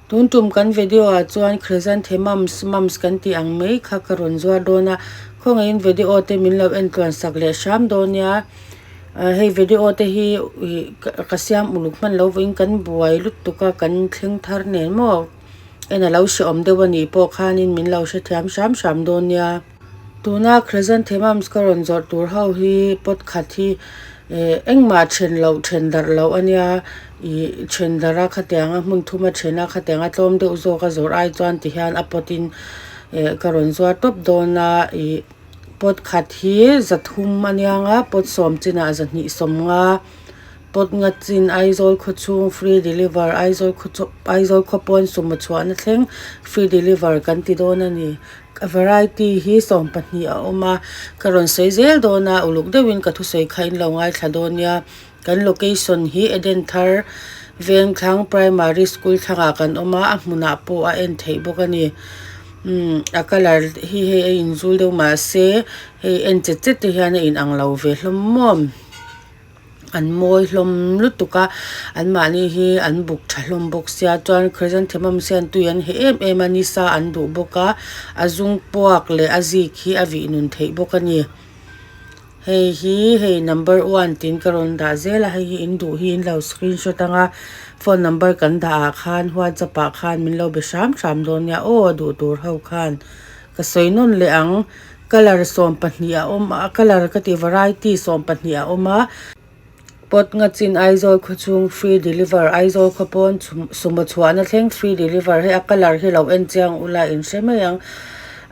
Tun tum kan video ah chuan chrysanthemums mums kan tih ang mai kha ka rawn zuar dawn a, khawngaihin video te min lo en tluan sak leh hram dawn nia. Hei video te hi ih ka siam uluk hman lo vawiin kan buai lutuk a kan thleng thar nen maw en a lo hrehawm deuh a nih pawh khanin min lo hrethiam hram hram dawn nia. Tuna chrysanthemums ka rawn zawrh tur ho hi pot khat hi eh engmah then loh then darh loh a nia ih then darh a khatianga hmun thuma then a khatianga tlawm deuh zawk a zawrh ai chuan ti hian a pot in eh ka rawn zuar tawp dawn a ih pot khat hi zathum a nia nga pot sawm chinah zahnih sawm nga pot nga chin Aizawl khaw chhung free deliver Aizawl khaw chhung Aizawl khaw pawn sumo chhuahna thleng free deliver kan ti dawn a ni. A variety hi 12 a awm a, ka rawn sawi zel dawn a, uluk deuhin ka thusawi kha in lo ngaithla dawn nia. Kan location hi Edenthar Vengthlang Primary School thlangah kan awm a, a hmunah pawh a en theih bawk a ni. Umm a colour hi hei a inzul deuh mahse hei en chet chet te hian a inang lo ve hlawm maw. An mawi hlawm lutuk a, anmahni hi an buk tha hlawm bawk sia chuan chrysanthemum hian tui an heh em em a nisa an duh bawk a a zung puak leh a zik hi a vih nun theih bawk a ni. Hei hi hei number one tiin ka rawn dah zel a hei hi in duh hi in lo screenshot ang a phone number kan dah ah khan whatsapp ah khan min lo be hram hram dawn nia aw duh tur ho khan ka sawi nawn leh ang. Colour 12 a awm a colour ka tih variety 12 a awm a pot nga chin Aizawl khaw chhung free deliver Aizawl khaw pawn sumo chhuahna thleng free deliver hei a colour hi lo en chiang ula in hre mai ang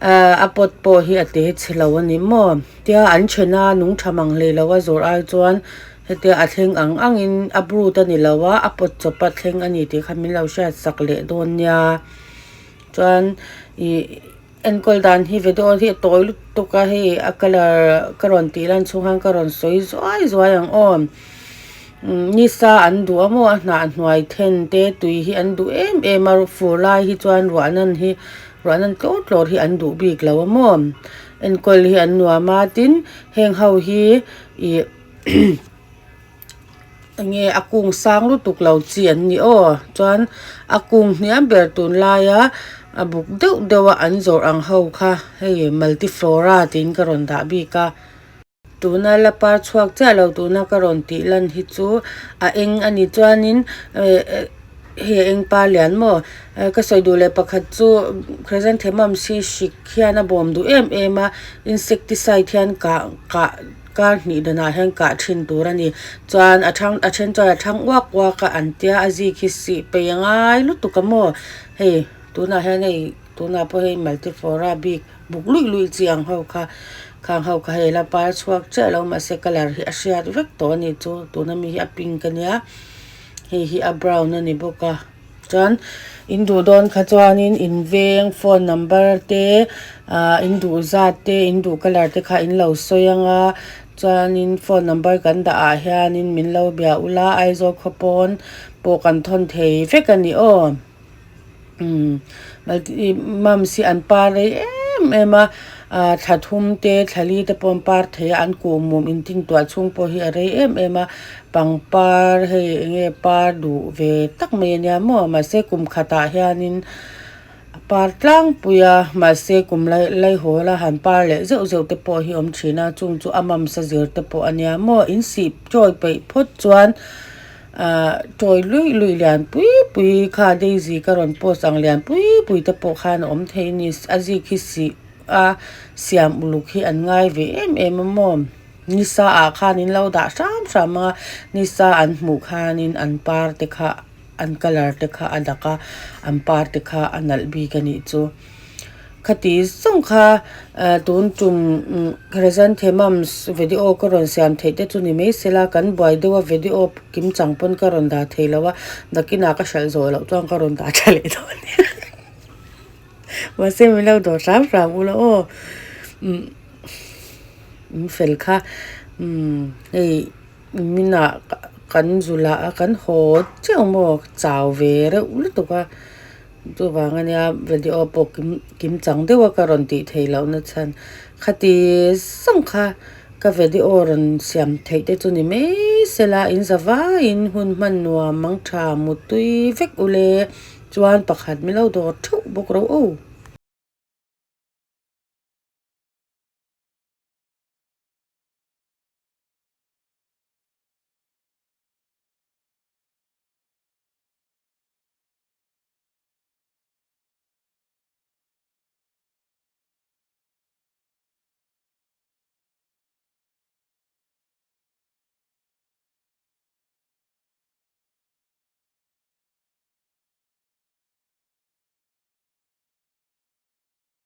ahh a pot pawh hi a te chhe lo a ni maw tia an then a nung tha mang hlei lo a zawrh ai chuan hetia a thleng ang ang in a brut a ni lo a a pot chawp a thleng a ni tih kha min lo hriat sak leh dawn nia chuan ih. Enkawl dan hi video hi a tawi lutuk a hei a colour ka rawn tih lan chhung khan ka rawn sawi zuai zuai ang aw nisa an duh a maw a hnah hnuai then te tui hi an duh em em a fur lai hi chuan ruah nan hi ruah nan tlawr tlawr hi an duh bik lo a maw enkawl hi an nuam a tin heng ho hi ih. Enge a kung sang lutuk lo chi an ni aw chuan a kung hniam ber tunlaia a buk deuh deuh a an zawrh ang ho kha hei multiflora tiin ka rawn dah bik a tuna la par chhuak chiah lo tuna ka rawn tih lan hi chu a eng a ni chuanin eh hei a eng par lian maw ka sawi duh leh pakhat chu chrysanthemum hi hrik hian a bawm duh em em a insecticide hian kah kah. Kar hnih danah hian kah thin tur a ni. Chuan a thang a then chuan a thang uak uak a an tia a zik hi sih peih a ngai lutuk a maw. Hei tunah hian hei tunah pawh hei multiflora bik buk luih luih chi ang ho kha khang ho kha hei la par chhuak chiah lo mahse colour hi a hriat vek tawh a nih chu tuna mi hi a pink a nia hei hi a brown a ni bawk a. Chuan in duh dawn kha chuanin in veng phone number te ah in duh zat te in duh colour te kha in lo sawi ang a chuanin phone number kan dah ah hianin min lo bia ula Aizawl khaw pawn pawh kan thawn thei vek a ni aw umm mums hi an par rei em em a ah thla thum te thla li te pawh an par thei a an kuhmum intintuah chhung pawh hi a rei em em a. Pangpar hei eng nge par duh ve tak mai a nia maw mahse kum khatah hianin a par tlangpui a mahse kum lai laihawl a han par leh zeuh zeuh te pawh hi a awm thin a chung chu a mamsa zir te pawh a nia maw in sih chawi peih phawt chuan ah chawi luih luih lian pui pui kha daisy ka rawn post ang lian pui pui te pawh khan a awm thei a ni a zik hi sih a siam uluk hi an ngai ve em em a maw. Nisa ah khan in lo dah hram hram a nisa an hmuh khanin an par te kha an colour te kha a dak a an par te kha a nalh bik a nih chu khati zawng kha ah tun tum chrysanthemums video ka rawn siam theih te chu ni mai se la kan buai deuh a video kim chang pawn ka rawn dah thei lo a nakinah ka hralh zawh loh chuan ka rawn dah tha leh dawn nia mahse min lo dawr hram hram ula aw umm. In fel kha umm hei minah kan zu lah a kan haw chiah maw chau ve reuh lutuk a chuvang ania video pawh kim kim chang deuh a ka rawn tih theih loh na chhan khati zawng kha ka video rawn siam theih te chu ni mai se la in za vaiin hun hman nuam mang tha mutui vek ule. Chuan pakhat min lo dawr theuh bawk ro aw.